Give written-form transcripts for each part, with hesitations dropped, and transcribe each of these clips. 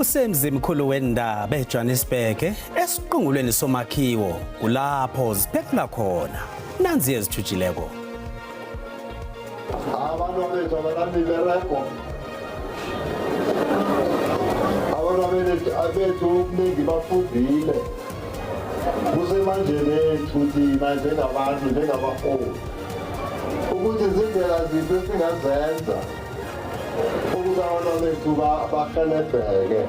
Kusemzimkhulu wendaba eJohannesburg esiqungulweni somakhiwo kulapho ziphekula khona nanzi ezithutshileko. Abantu bethu abanamiberego, abantu bethu okuningi bafundile. Kusemandleni ethu thina njengabantu, njengabaholi, ukuthi zindlela ziphi esingazenza ukuthi abantu bethu bahelebheke.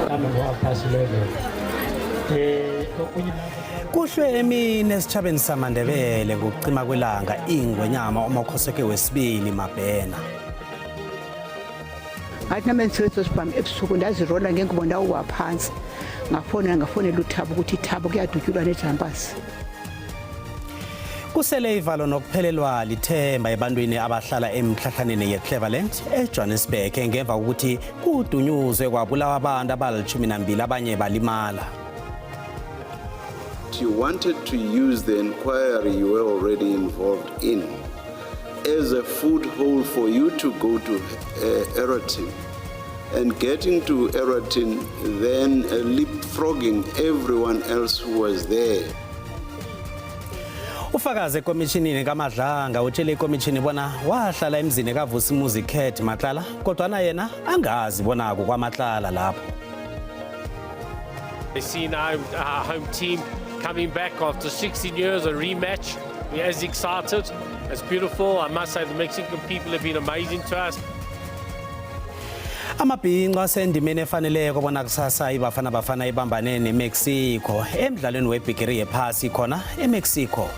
Half past 11. Okunye Kuhlwe emini esitjhabeni samaNdebele ngokucima kwelanga ingwenyama uMakhoseke wesibili Mabhena. Ngathi nami engisebenzisa sibhamu ebusuku, ndazirola ngengubo, ndawuwa phansi, ngafonela, ngafonela uThabo ukuthi, "Thabo, kuyadutyulwa nejampasi." Kusele ivalo nokuphelelwa lithemba ebantwini abahlala emtlhatlhaneni yeCleveland eJohannesburg ngemva kokuthi kudunyuzwe kwabulawa abantu abali-12, abanye balimala. You wanted to use the inquiry you were already involved in as a foothold for you to go to Aeroton. And getting to Aeroton, then leapfrogging everyone else who was there. Ufakazi ekomishinini kaMadlanga utshele ikomishini bona wahlala emzini kaVusimuzi Cat Matlala, kodwana yena angazi bona kukwaMatlala lapho. They see now our home team coming back after 16 years, a rematch. We're as excited. It's beautiful. I must say the Mexican people have been amazing to us. Amabhinco asendimeni efaneleko bona kusasa iBafana Bafana ibambane neMexico emdlalweni webhigiri yephasi khona eMexico.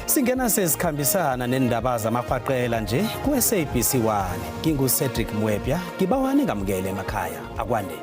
Singena sesikhambisana nendaba zamahwaqela nje ku-SABC 1. NginguCedric Mwebya, ngibawa ningamukele emakhaya. Akwande.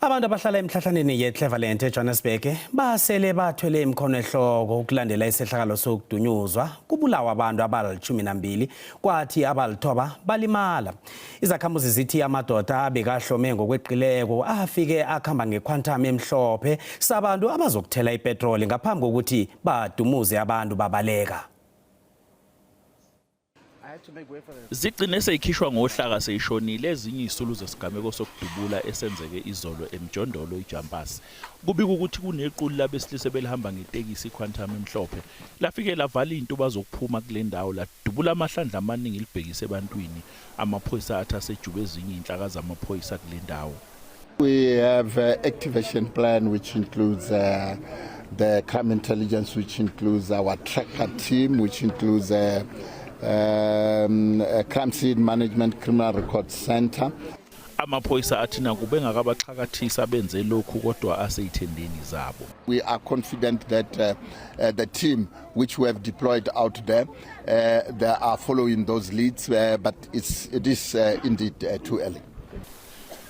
Abantu abahlala emhlahlaneni yeCleveland eJohannesburg basele bathwele imikhono ehloko ukulandela isehlakalo sokudunyuzwa kubulawa abantu abali-12, kwathi abalithoba balimala. Izakhamuzi zithi amadoda abekahlome ngokweqileko afike akhamba ngeQuantum emhlophe sabantu abazokuthela ipetroli ngaphambi kokuthi badumuze abantu babaleka. Zigcine seyikhishwa ngohlaka seyishonile ezinye izisulu zesigameko sokudubula esenzeke izolo emjondolo iJampasi. Kubika ukuthi kunequlu labesilisa belihamba ngetekisi iQuantum emhlophe. Lafike lavala izintuba zokuphuma kule ndawo, ladubula amahlandla amaningi libhekise ebantwini. Amaphoyisa athi asejube ezinye izinhlaka zamaphoyisa kule ndawo. We have an activation plan which includes the crime intelligence, which includes our tracker team, which includes a crime scene management, criminal record center. Amaphoyisa athi nakube engakabaxhakathisa benze lokhu, kodwa aseyithendeni zabo. We are confident that the team which we have deployed out there, they are following those leads, but it is indeed too early.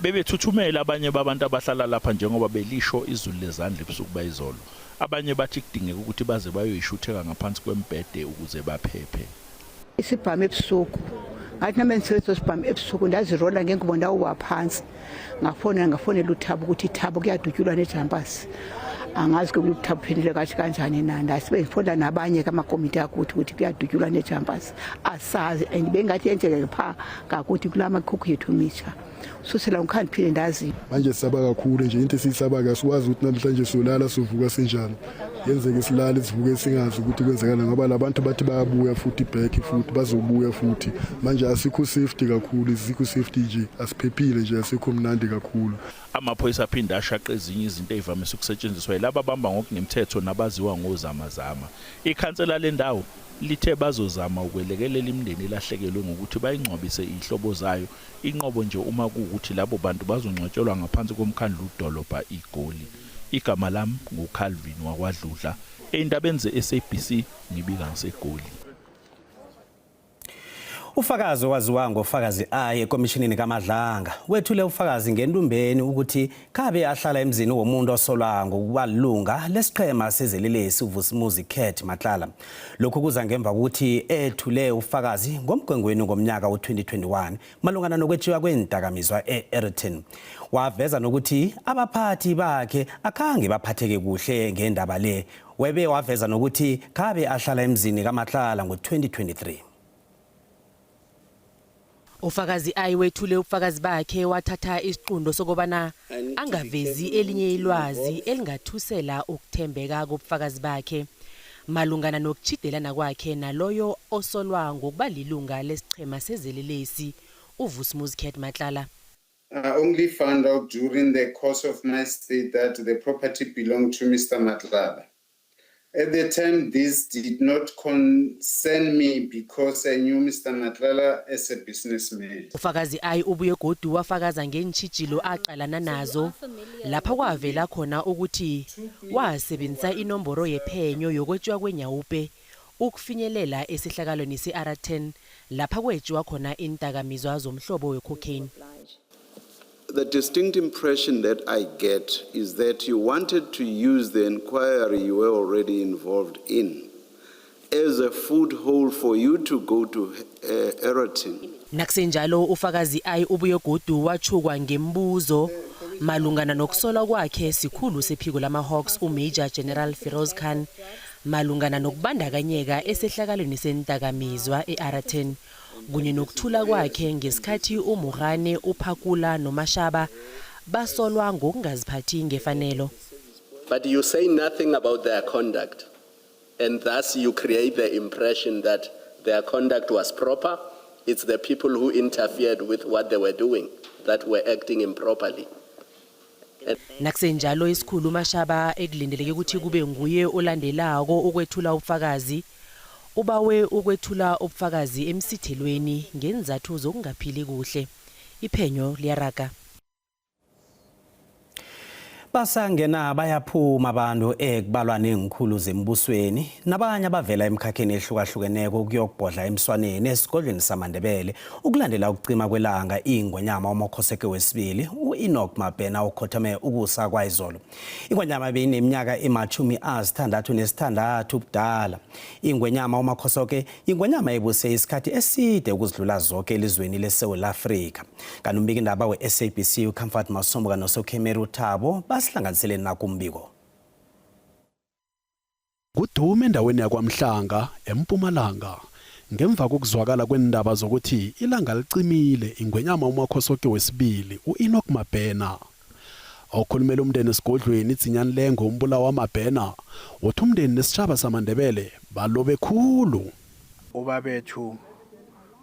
Bebethuthumela abanye babantu abahlala lapha njengoba belisho izulu lezandla ebusuku bayizolo. Abanye bathi kudingeka ukuthi baze bayoyishutheka ngaphansi kwembhede ukuze baphephe. Isibhamu ebusuku, ngathi nami engisebenzisa sibhamu ebusuku, ndazirola ngengubo, ndawuwa phansi, ngafonela, ngafonela uThabo ukuthi, "Thabo, kuyadutyulwa nejampasi." Angazi ke ukuthi uThabo uphendule kathi kanjani na. Ndasibe ngifona nabanye kamakomiti akuthi ukuthi kuyadutyulwa nejampasi, asazi. And bengathi yenzeke pha ngakuthi kulaa makhukhu yethu mitsha susela ngikhandiphile ndazi. Manje sisaba kakhulu nje. Into esiyisaba-ke, asikwazi ukuthi namhlanje solala sovuka sinjani. Yenzeke silale sivuke singazi ukuthi kwenzekala, ngoba la bantu bathi bayabuya futhi back, futhi bazobuya futhi. Manje asikho safety kakhulu, asikho safety nje, asiphephile nje, asikho mnandi kakhulu. Amaphoyisa aphinde ashaqa ezinye izinto ezivamise ukusetshenziswa yilaba abamba ngokungemthetho nabaziwa ngozamazama. Ikhansela lendawo lithe bazozama ukwelekelela imindeni elahlekelwe ngokuthi bayingcwabise izihlobo zayo, inqobo nje uma kuwukuthi labo bantu bazongcwatshelwa ngaphansi komkhandlu udolobha iGoli. Igama lami nguCalvin wakwaDludla, ey'ndabeni ze-SABC, ngibika ngiseGoli. Ufakazi owaziwa ngofakazi A ekomishinini kaMadlanga wethule ufakazi ngentumbeni ukuthi khabe ahlala emzini womuntu osolwa ngokuba lilunga lesiqhema sezelelesi uVusimuzi Cat Matlala. Lokhu kuza ngemva kokuthi ethule ufakazi ngomgwengweni ngomnyaka wo-2021 malungana nokwetjiwa kweendakamizwa e-Aeroton. Waveza nokuthi abaphathi bakhe akhange baphatheke kuhle ngendaba le. Webe waveza nokuthi khabe ahlala emzini kaMatlala ngo-2023. Ufakazi I wethule ubufakazi bakhe wathatha isiqunto sokobana angavezi elinye ilwazi elingathusela ukuthembeka kobufakazi bakhe malungana nokutjhidelana kwakhe naloyo osolwa ngokuba lilunga lesiqhema sezelelesi uVusimuzi Cat Matlala. I only found out during the course of my stay that the property belonged to Mr. Matlala. At the time, this did not concern me because I knew Mr. Matlala as a businessman. Ufakazi I ubuye godu wafakaza ngeentjhijilo aqalana nazo lapha kwavela khona ukuthi wasebenzisa inomboro yephenyo yokwetjiwa kwenyawupe ukufinyelela esehlakalweni se-R10 lapha kwetjiwa khona iindakamizwa zomhlobo we-cocaine. The distinct impression that I get is that you wanted to use the inquiry you were already involved in as a foothold for you to go to Aeroton. Nakusenjalo ufakazi I ubuye godu wachukwa ngembuzo malungana nokusolwa kwakhe sikhulu sephiko lama-Hawks uMajor General Firoz Khan malungana nokubandakanyeka esehlakalweni sendakamizwa e-Aeroton kunye nokuthula kwakhe ngesikhathi uMogane uPhakula noMashaba basolwa ngokungaziphathi ngefanelo. But you say nothing about their conduct, and thus you create the impression that their conduct was proper. It's the people who interfered with what they were doing that were acting improperly. Nakusenjalo isikhulu Mashaba ekulindeleke ukuthi kube nguye olandelako ukwethula ubufakazi ubawe ukwethula ubufakazi emsithelweni ngenzathu zokungaphili kuhle. Iphenyo liyaraga. Basangena bayaphuma abantu ekubalwa neenkhulu zembusweni nabanye abavela emkhakheni ehlukahlukeneko ukuyokubhodla emswaneni esigodlweni samaNdebele ukulandela ukucima kwelanga ingwenyama uMakhosonke wesibili u-Enoch Mabhena okhothame ukusa kwayizolo. Ingwenyama beyineminyaka ema-66 ubudala. Ingwenyama uMakhosonke ingwenyama ebuse isikhathi eside ukuzidlula zonke elizweni leSewula Afrika. Kanti umbikindaba we-SABC uComfort Masombuka noSokhemeri uThabo basihlanganisele nakumbiko. Kudume endaweni yakwaMhlanga eMpumalanga ngemva kokuzwakala kwendaba zokuthi ilanga licimile ingwenyama uMakhosonke wesibili u-Enoch Mabhena. Okhulumela umndeni esigodlweni iDzinyani Lengo uMbulawa Mabhena uthi umndeni nesitjhaba samaNdebele balobe khulu. Ubabethu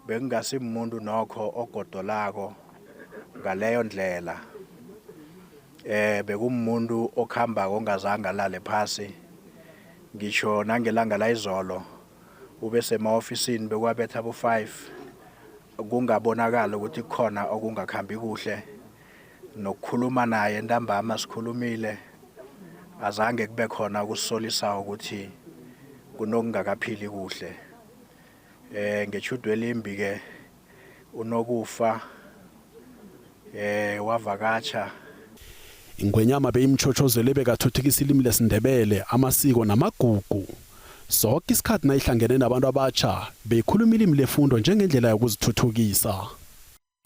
bekungasimuntu nokho ogodolako ngaleyo ndlela. Bekumuntu okhambako ongazange alale phasi. Ngisho nangelanga la izolo ube sema-ofisini bekwabetha bo-5 kungabonakala ukuthi kukhona okungakhambi kuhle. Nokukhuluma naye ntambama sikhulumile azange kube khona ukusolisa ukuthi kunokungakaphili kuhle. Ngetjhudu elimbi ke unokufa wavakatsha. Ingwenyama beyimtjhotjhozelo ebekathuthukisa ilimi lesiNdebele, amasiko namagugu. Soke isikhathi nayihlangene nabantu abatsha beyikhuluma ilimi lefundo njengendlela yokuzithuthukisa.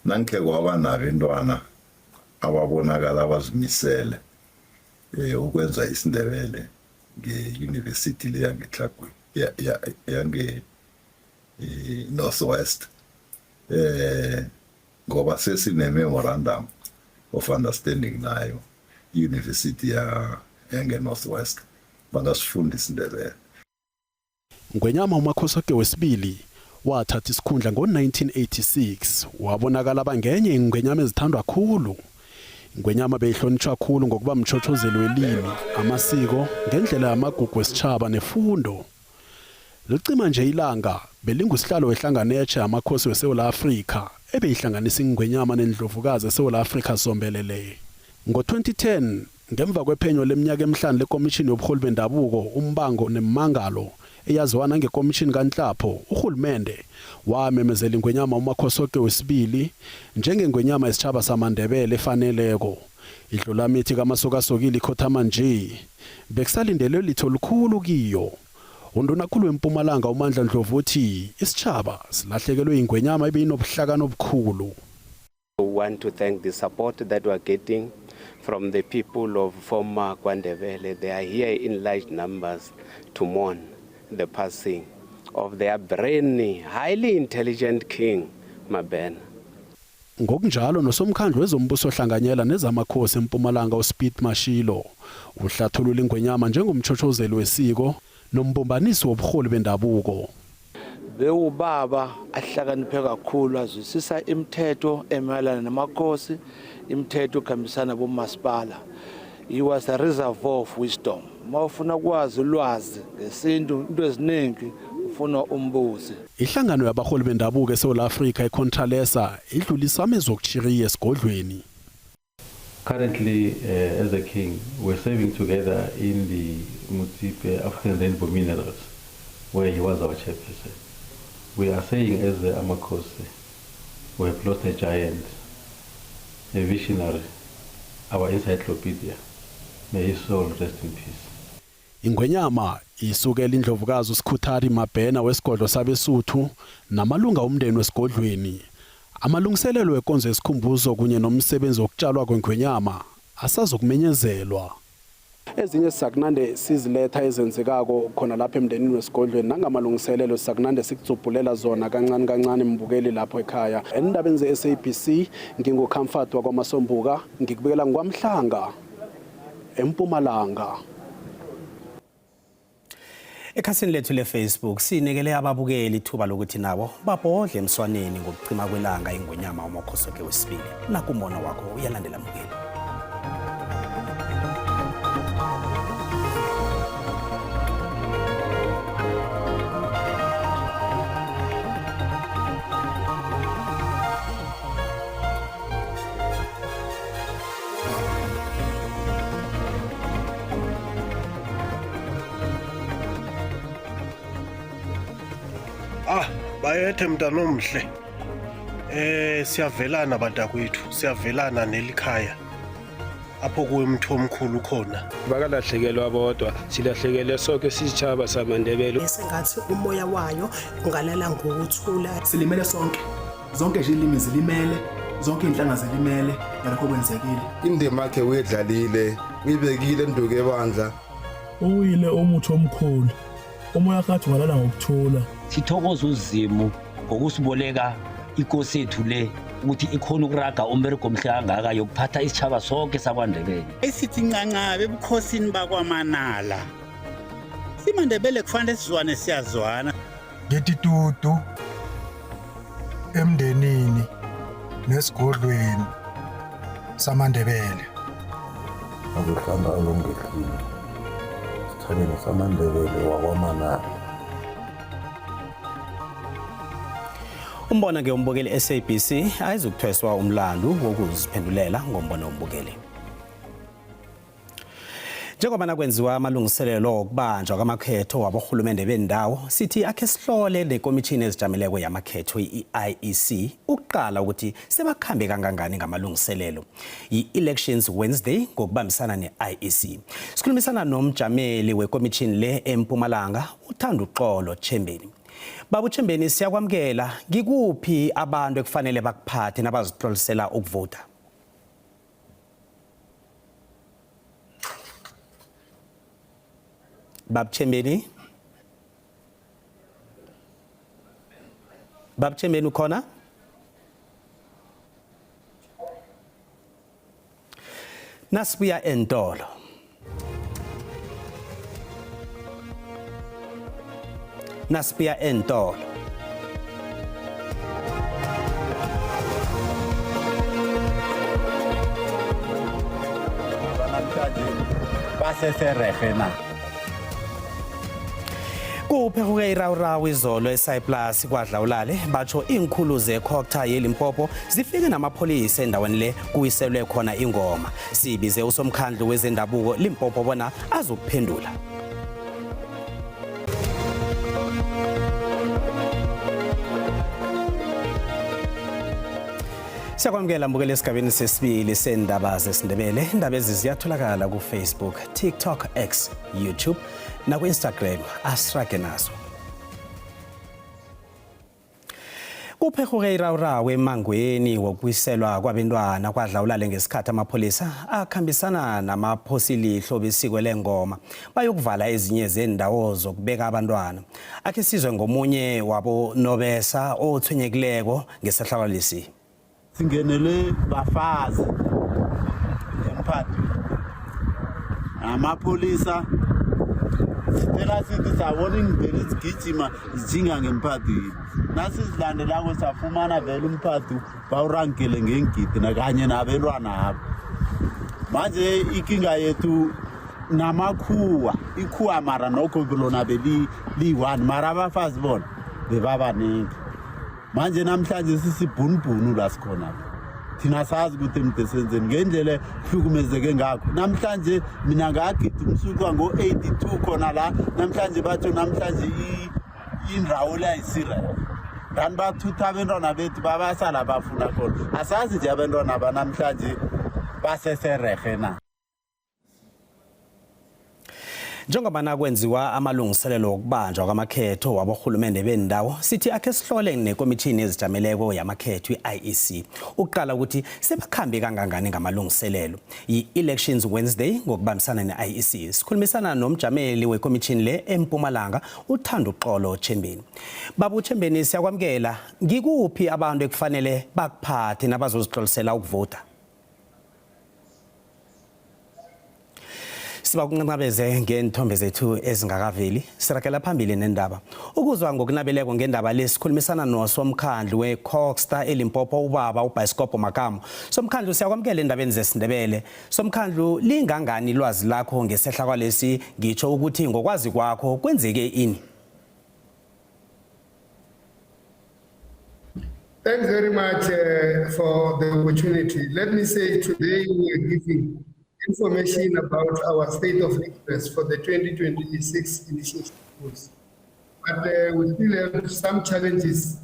Nangikhe kwaba nabentwana ababonakala bazimisele ukwenza isiNdebele nge-university le yangeTlhagwini yange North West, ngoba sesine memorandum of understanding nayo i-university ya yange North West, bangasifunda isiNdebele. Ngwenyama uMakhosonke wesibili wathatha isikhundla ngo-1986 wabonakala bangenye ingwenyama ezithandwa khulu. Ingwenyama beyihlonitshwa khulu ngokuba mtjhotjhozeli welimi, amasiko, ngendlela yamagugu wesitjhaba nefundo. Licima nje ilanga belingusihlalo wehlangano etjha yamakhosi weSewula Afrika ebeyihlanganisa ingwenyama nendlovukazi eSewula Afrika zombelele. Ngo-2010 ngemva kwephenyo leminyaka emihlanu leKomishini yobuHoli beNdabuko, umbango nemmangalo eyaziwa nangeKomishini kaNhlapho, urhulumende wamemezela iNgwenyama uMakhosoke wesibili njengeNgwenyama yesitjhaba samaNdebele efaneleko. Idlulamithi kaMasokasokile ikhothama nje, bekusalindelwe litho likhulu kiyo. Undunakhulu weMpumalanga uMandla Ndlovu uthi isitjhaba silahlekelwe yingwenyama ebeyinobuhlakani obukhulu. We want to thank the support that we are getting from the people of former KwaNdebele. They are here in large numbers to mourn the passing of their brainy, highly intelligent king, Mabena. Ngokunjalo nosomkhandlu wezombuso ohlanganyela nezamakhosi eMpumalanga uSpeed Mashilo uhlathulula ingwenyama njengomtjhotjhozeli wesiko nombumbanisi woburholi bendabuko. Bewubaba ahlakaniphe kakhulu azwisisa imithetho emayelana namakhosi, imithetho ekhambisana bomasipala. He was a reservoir of wisdom. Uma ufuna ukwazi ulwazi ngesintu into eziningi ufuna umbuze. Ihlangano yabarholi bendabuko eSewula Afrika iContralesa idlulisa amezwi wokutjhiriya esigodlweni. Currently, uh, as a king, we're serving together in the Mutsipe African Rainbow Minerals, where he was our chairperson. We are saying as the Amakosi, we have lost a giant, a visionary, our encyclopedia. May his soul rest in peace. Ingwenyama isukela indlovukazi uSikhuthari Mabhena wesigodlo sabeSuthu namalunga omndeni wesigodlweni. Amalungiselelo wekonzo yesikhumbuzo kunye nomsebenzi wokutshalwa kwengwenyama asazokumenyezelwa. Ezinye sizakunande siziletha ezenzekako khona lapha emndenini wesigodlweni nangamalungiselelo sizakunande sikudzubhulela zona kancane kancane mbukeli lapho ekhaya. Endabeni ze-SABC nginguComfort wakwaMasombuka ngikubikela ngikwaMhlanga eMpumalanga. Ekhasini lethu leFacebook sinikele ababukeli ithuba lokuthi nabo babhodle emswaneni ngokucima kwelanga ingonyama uMokhosoke wesibili. Nakumbono wakho uyalandela mbukeli. Ah, bayethe mntanomhle. Eh siyavelana bantakwethu, siyavelana nelikhaya. Apho kuwe umthi omkhulu khona. Bakalahlekelwa bodwa, silahlekele sonke sisitshaba samaNdebele. Sengathi umoya wayo ungalala ngokuthula. Silimele sonke. Zonke nje ilimi zilimele, zonke inhlanga zilimele ngalokho kwenzekile. Indima yakhe uyidlalile, uyibekile induku ebandla. Uwile umuthi omkhulu. Umoya kathi ungalala ngokuthula. Sithokoza uZimu ngokusiboleka ikosi yethu le ukuthi ikhona ukuraga umberego omhle kangaka yokuphatha isitjhaba sonke sakwandebele. Esithi ncancabe ebukhosini bakwaManala. SimaNdebele kufanele sizwane siyazwana. Ngithi dudu emndenini nesigodlweni samaNdebele. Abuhlanga alongehlile esitjhabeni samaNdebele wakwaManala. Umbono ke umbukeli SABC ayizukuthweswa umlandu wokuziphendulela ngombono wombukeli. Njengoba nakwenziwa amalungiselelo okubanjwa kwamakhetho waborhulumende bendawo, sithi akhe sihlole nekomitjhini ezijameleko yamakhetho i-IEC ukuqala ukuthi sebakhambe kangangani ngamalungiselelo. I-Elections Wednesday ngokubambisana ne-IEC. Sikhulumisana nomjameli wekomitjhini le eMpumalanga, uThanduxolo Tshembeni. Baba uTshembeni siyakwamukela, ngikuphi abantu ekufanele bakuphathe nabazihlolisela ukuvota? Bab Tshembeni Bab Tshembeni ukhona? Nasibuya entolo. Nasibuya entolo. Baseserehe na? Kuphehuke irawurawu izolo eSayiplasi kwadlawulale batsho iinkhulu zekhokta yeLimpopo zifike namapholisa endaweni le kuwiselwe khona ingoma. Sibize usomkhandlu wezendabuko Limpopo bona azokuphendula. Siyakwamukela mbukeli esigabeni sesibili sendaba zesiNdebele. Indaba ezi ziyatholakala ku-Facebook, TikTok, X, YouTube naku-Instagram. Asirage nazo. Kupherhuke irawurawu emangweni wokuwiselwa kwabentwana kwadlawulale ngesikhathi amapholisa akhambisana namaphosilihlo besiko lengoma bayokuvala ezinye zendawo zokubeka abantwana. Akhe sizwe ngomunye wabo nobesa othwenyekileko ngesehlakalo lesi. Singenele bafazi emphathi namapholisa sicela sithi sabona ingibheli zigijima zijinga ngemphathini nasizilandelako safumana vele umphathi bawurankele ngengidi nakanye nabelwana abo manje ikinga yethu namakhuwa ikhuwa mara nokho lona beliyi-one mara abafazi bona bebabaningi manje namhlanje sisibhunubhunu la sikhona thina sazi ukuthi mde senzeni ngendlela hlukumezeke ngakho namhlanje mina ngagida umsukwa ngo-82 khona la namhlanje batho namhlanje indawo le ayisirele kanti bathutha abentwana bethu babasala bafuna khona asazi nje abentwana banamhlanje baseserehe na Njengoba nakwenziwa amalungiselelo wokubanjwa kwamakhetho waborhulumende bendawo, sithi akhe sihlole nekomitjhini ezijameleko yamakhetho i-IEC ukuqala ukuthi sebakhambe kangangani ngamalungiselelo. I-Elections Wednesday ngokubambisana ne-IEC sikhulumisana nomjameli wekomitjhini le eMpumalanga uThanduxolo Tshembeni. Baba uTshembeni siyakwamukela, ngikuphi abantu ekufanele bakuphathe nabazozihlolisela ukuvota? Siba kunqanqabeze ngeenthombe zethu ezingakaveli. Siragela phambili nendaba. Ukuzwa ngokunabeleko ngendaba le sikhulumisana nosomkhandlu we-Cogstar eLimpopo ubaba uBhayisikobho Makamu. Somkhandlu siyakwamukela endabeni zesiNdebele. Somkhandlu lingangani ilwazi lakho ngesehlakalesi ngitsho ukuthi ngokwazi kwakho kwenzeke ini? Thanks very much for the opportunity. Let me say today we are giving information about our state of readiness for the 2026 initiation schools. But we still have some challenges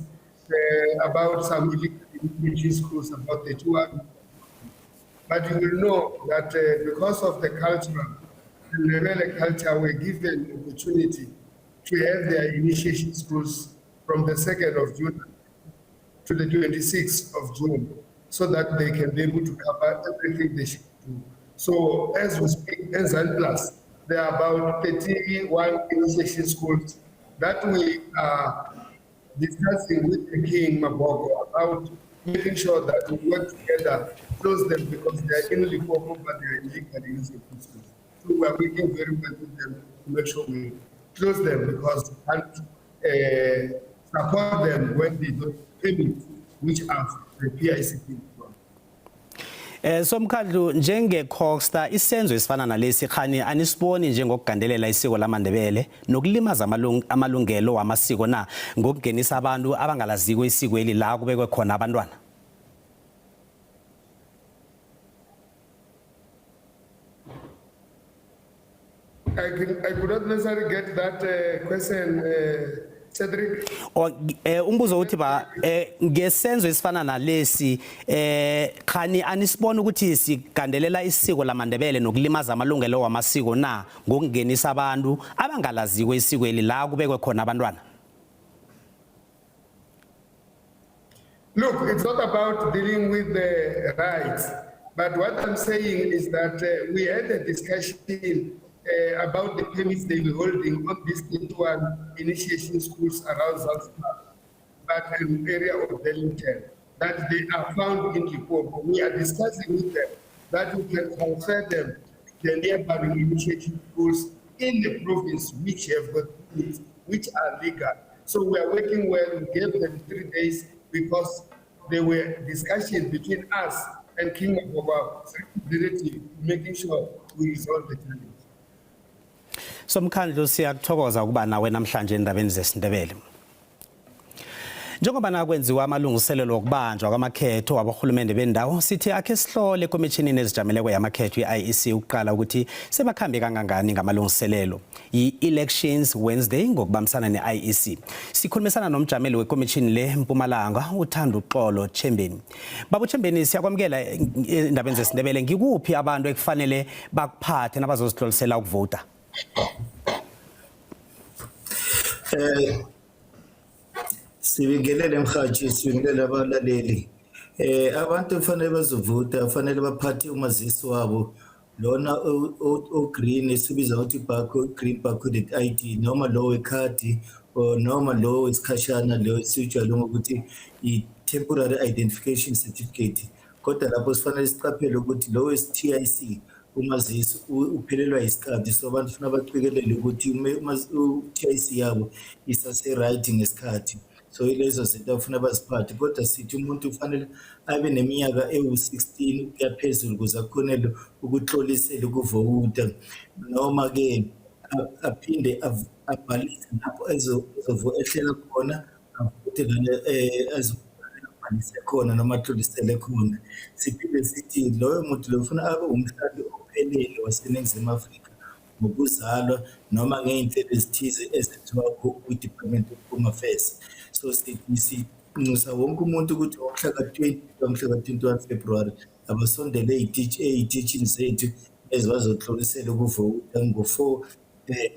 about some illegal initiation schools, about the two. But you will know that because of the cultural and Ndebele culture, we're given opportunity to have their initiation schools from the 2nd of June to the 26th of June, so that they can be able to cover everything they should do. So as we speak, as Plus, there are about 31 initiation schools that we are discussing with the King Maboko about making sure that we work together, close them because they are in Limpopo, but they are illegal initiation schools. So we are working very well with them to make sure we close them because we can't support them when they don't permit, which are the PICP. Somkhandlu njenge-Cogstar isenzo esifana nalesi khani anisiboni njengokugandelela isiko lamaNdebele nokulimaza amalungelo wamasiko na ngokungenisa abantu abangalaziko isikweli la kubekwe khona abantwana? I could not necessarily get that question, Cedric. Umbuzo uthi ba ngesenzo esifana nalesi khani anisibona ukuthi sigandelela isiko lamaNdebele nokulimaza amalungelo wamasiko na ngokungenisa abantu abangalaziko isikweli la kubekwe khona abantwana? Look, it's not about dealing with the rights, but what I'm saying is that we had a discussion about the permits they were holding on these 31 initiation schools around Zanzibar, but an area of Wellington, that they are found in Limpopo. We are discussing with them that we can transfer them to the neighboring initiation schools in the province which have got permits, which are legal. So we are working well. We gave them 3 days because there were discussions between us and King Maboko representative, making sure we resolve the challenge. Somkhandlu siyakuthokoza ukuba nawe namhlanje endabeni zesiNdebele. Njengoba nakwenziwa amalungiselelo wokubanjwa kwamakhetho waborhulumende bendawo, sithi akhe sihlole ekomitjhinini ezijameleko yamakhetho i-IEC ukuqala ukuthi sebakhambe kangangani ngamalungiselelo. I-Elections Wednesday ngokubambisana ne-IEC. Sikhulumisana nomjameli wekomitjhini le Mpumalanga uThanduxolo Tshembeni. Baba uTshembeni, siyakwamukela endabeni zesiNdebele. Ngikuphi abantu ekufanele bakuphathe nabazozihlolisela ukuvota? Sibingelele mhathi, sibingelele abalaleli. Abantu kufanele bazovota, kufanele baphathe umazisi wabo lona o green esibiza ukuthi barcode, green barcoded ID, noma lo wekhadi or noma lo wesikhashana lo esijwayele ngokuthi i-temporary identification certificate. Kodwa lapho sifanele siqaphele ukuthi lo wesi-TIC umazisi uphelelwa yisikhathi, so abantu funa baqikelele ukuthi u-TIC yabo isase-right ngesikhathi. So ilezo zinto afuna baziphathe, kodwa sithi umuntu kufanele abe neminyaka ewu-16 ukuya phezulu ukuze akhonele ukutlolisela ukuvota, noma-ke aphinde abhalise lapho ehlela khona, avote lana azobhalise khona noma atlolisele khona. Siphinde sithi loyo muntu lo ufuna abe umhlali ophelele waseNingizimu Afrika ngokuzalwa noma ngey'nhlelo ezithize ezenziwa kwi-Department of Home Affairs. So sinxusa wonke umuntu ukuthi ngomhla ka-20 ngomhla ka-21 February abasondele ey'tishini zethu ezibazotlolisela ukuvota ngo-4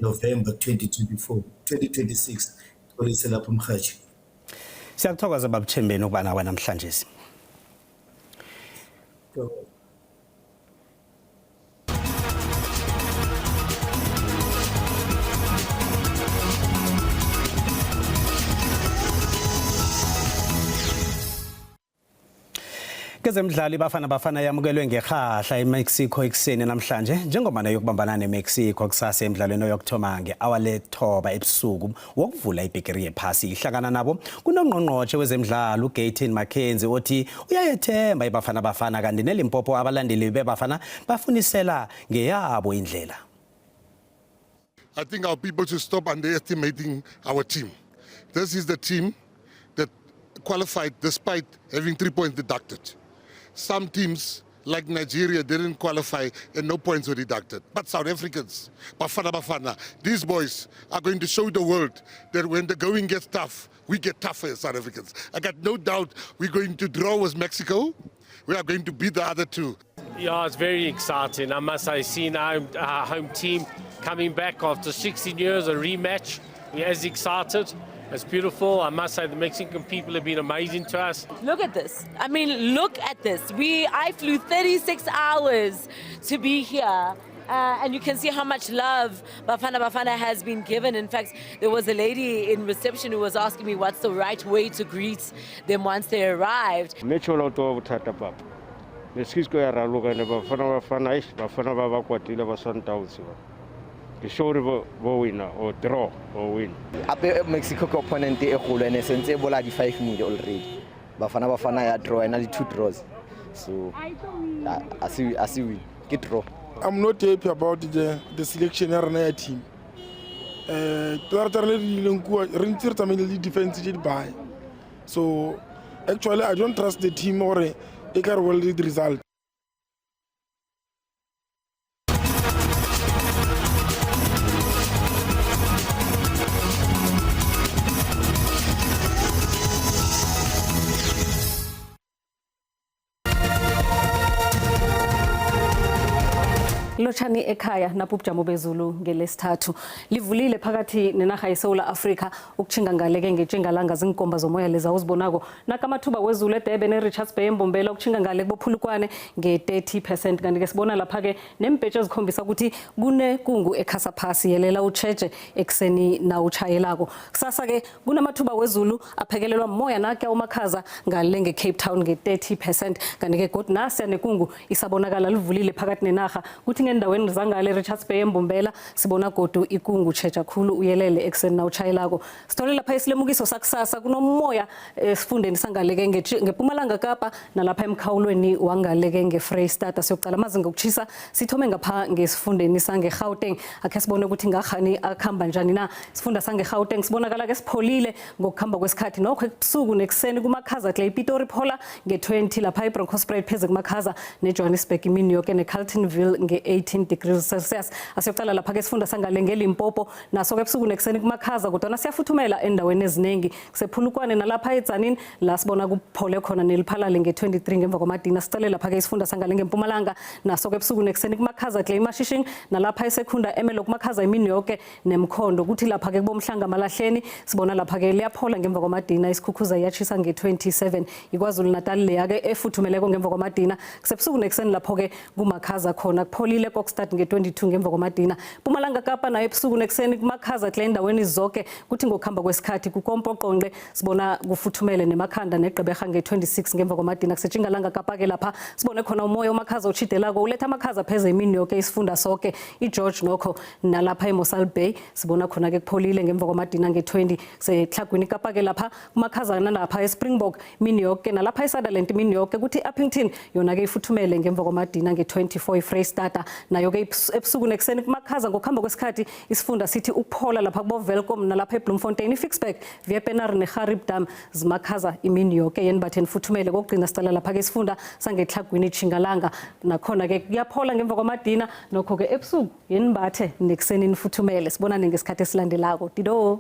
November 2024 2026. Xolise lapho mhathi. Siyakuthokoza Baba Tshembeni ukuba nawe namhlanje. Kezemidlalo, iBafana Bafana yamukelwe ngerhahla eMexico ekuseni namhlanje njengoba yokubambana neMexico kusasa emdlalweni oyokuthoma nge-awa lethoba ebusuku wokuvula ibhigiri yephasi. Ihlangana nabo kunongqongqotjhe wezemidlalo uGayton McKenzie othi uyayethemba iBafana Bafana, kanti neLimpopo abalandeli beBafana bafunisela ngeyabo indlela. I think our people should stop underestimating our team. This is the team that qualified despite having 3 points deducted. Some teams like Nigeria didn't qualify and no points were deducted. But South Africans, Bafana Bafana, these boys are going to show the world that when the going gets tough, we get tougher as South Africans. I got no doubt we're going to draw with Mexico. We are going to beat the other two. Yeah, it's very exciting. I must say, seeing our home team coming back after 16 years, a rematch, we're as excited. It's beautiful. I must say the Mexican people have been amazing to us. Look at this. I mean, look at this. I flew 36 hours to be here. And you can see how much love Bafana Bafana has been given. In fact, there was a lady in reception who was asking me what's the right way to greet them once they arrived. Mexico ya raloka ne Bafana Bafana eish Bafana ba ba kwatile ba Sundowns ba. Ke sure bo wina or draw or win. Ape Mexico ke opponent e kgolo ene sentse e bola di 5-0 already. Bafana Bafana ya draw ena le 2 draws. So a se win, ke draw. I'm not happy about the selection ya rena ya team. Tla re le kua re ntse re tsamaile le defense tse di baya. So actually I don't trust the team gore e ka re bolele di result. Lotshani ekhaya, napho ubujamo bezulu ngelesithathu livulile phakathi nenarha yeSouth Africa ukuchinga ngaleke ngetjingalanga zinkomba zomoya leza uzibonako nakamathuba wezulu eDurban neRichards Bay eMbombela ukuchinga ngale kubophulukwane nge-30%. Kanti ke sibona lapha ke nembhetshe ezikhombisa ukuthi kunekungu ekhasa phasi, yelela utsheje ekuseni na uchayelako. Kusasa ke kunamathuba wezulu aphekelelwa moya nakya umakhaza ngale ngeCape Town nge-30%. Kanti ke godu nasiya nekungu isabonakala livulile phakathi nenarha kuthi Ngendaweni zangale Richards Bay, eMbombela, sibona godu ikungu. Tjheja khulu, uyelele ekuseni nawutshayelako. Sithole lapha isilemukiso sakusasa, kunomoya esifundeni sangaleke ngePumalanga Kapa nalapha emkhawulweni wangaleke ngeFreyistata. Siyokucala amazinga okuchisa, sithome ngapha ngesifundeni sangeGauteng. Akhe sibone ukuthi ngakhani akuhamba njani na. Sifunda sangeGauteng sibonakala ke sipholile ngokukhamba kwesikhathi, nokho ebusuku nekuseni kumakhaza tle. iPitori phola nge-20, lapha iBronkhorstspruit pheze kumakhaza, neJohannesburg imini yoke, neCarltonville nge-18 degrees Celsius. Asiyokuqala lapha ke sifunda sangale ngeLimpopo, naso-ke ebusuku nekuseni kumakhaza, kodwana siyafuthumela endaweni eziningi. Kusephulukwane nalapha eTzaneen la sibona kuphole khona, neliphalale nge-23 ngemva kwamadina. Sicale lapha-ke isifunda sangale ngempumalanga, naso-ke ebusuku nekuseni kumakhaza tle. IMashishing nalapha eSekhunda, eMelo kumakhaza imini yoke, nemkhondo. Kuthi lapha-ke kubomhlanga malahleni sibona lapha-ke liyaphola ngemva kwamadina, isikhukhuza iyatshisa nge-27. IKwaZulu Natal leya-ke efuthumeleko ngemva kwamadina, kusebusuku nekuseni lapho-ke kumakhaza khona, kupholile Kokstad nge-22 ngemva kwamadina. Pumalanga Kapa nayo ebusuku nekuseni kumakhaza kule endaweni zonke, kuthi ngokuhamba kwesikhathi kukompoqonqe sibona kufuthumele, nemakhanda negqeberha nge-26 ngemva kwamadina. Kusetjingalanga Kapa-ke lapha sibone khona umoya omakhaza otshidelako uletha amakhaza pheze imini yoke isifunda soke. iGeorge nokho nalapha eMossel Bay sibona khona-ke kupholile ngemva kwamadina nge-20. Setlhagwini Kapa-ke lapha kumakhaza nalapha eSpringbok imini yoke, nalapha eSutherland imini yoke, kuthi i-Upington yona-ke ifuthumele ngemva kwamadina nge-24. iFreyistata nayo-ke ebusuku nekuseni kumakhaza, ngokuhamba kwesikhathi isifunda sithi ukuphola lapha kubo-Welkom nalapha eBloemfontein. I-Ficksburg, Wepener neGarib Dam zimakhaza imini yoke, yenibathe nifuthumele. Kokugcina sicala lapha-ke isifunda sangetlhagwini Tjingalanga, nakhona-ke kuyaphola ngemva kwamadina, nokho-ke ebusuku yenibathe nekuseni nifuthumele. Sibonane ngesikhathi esilandelako. Dido.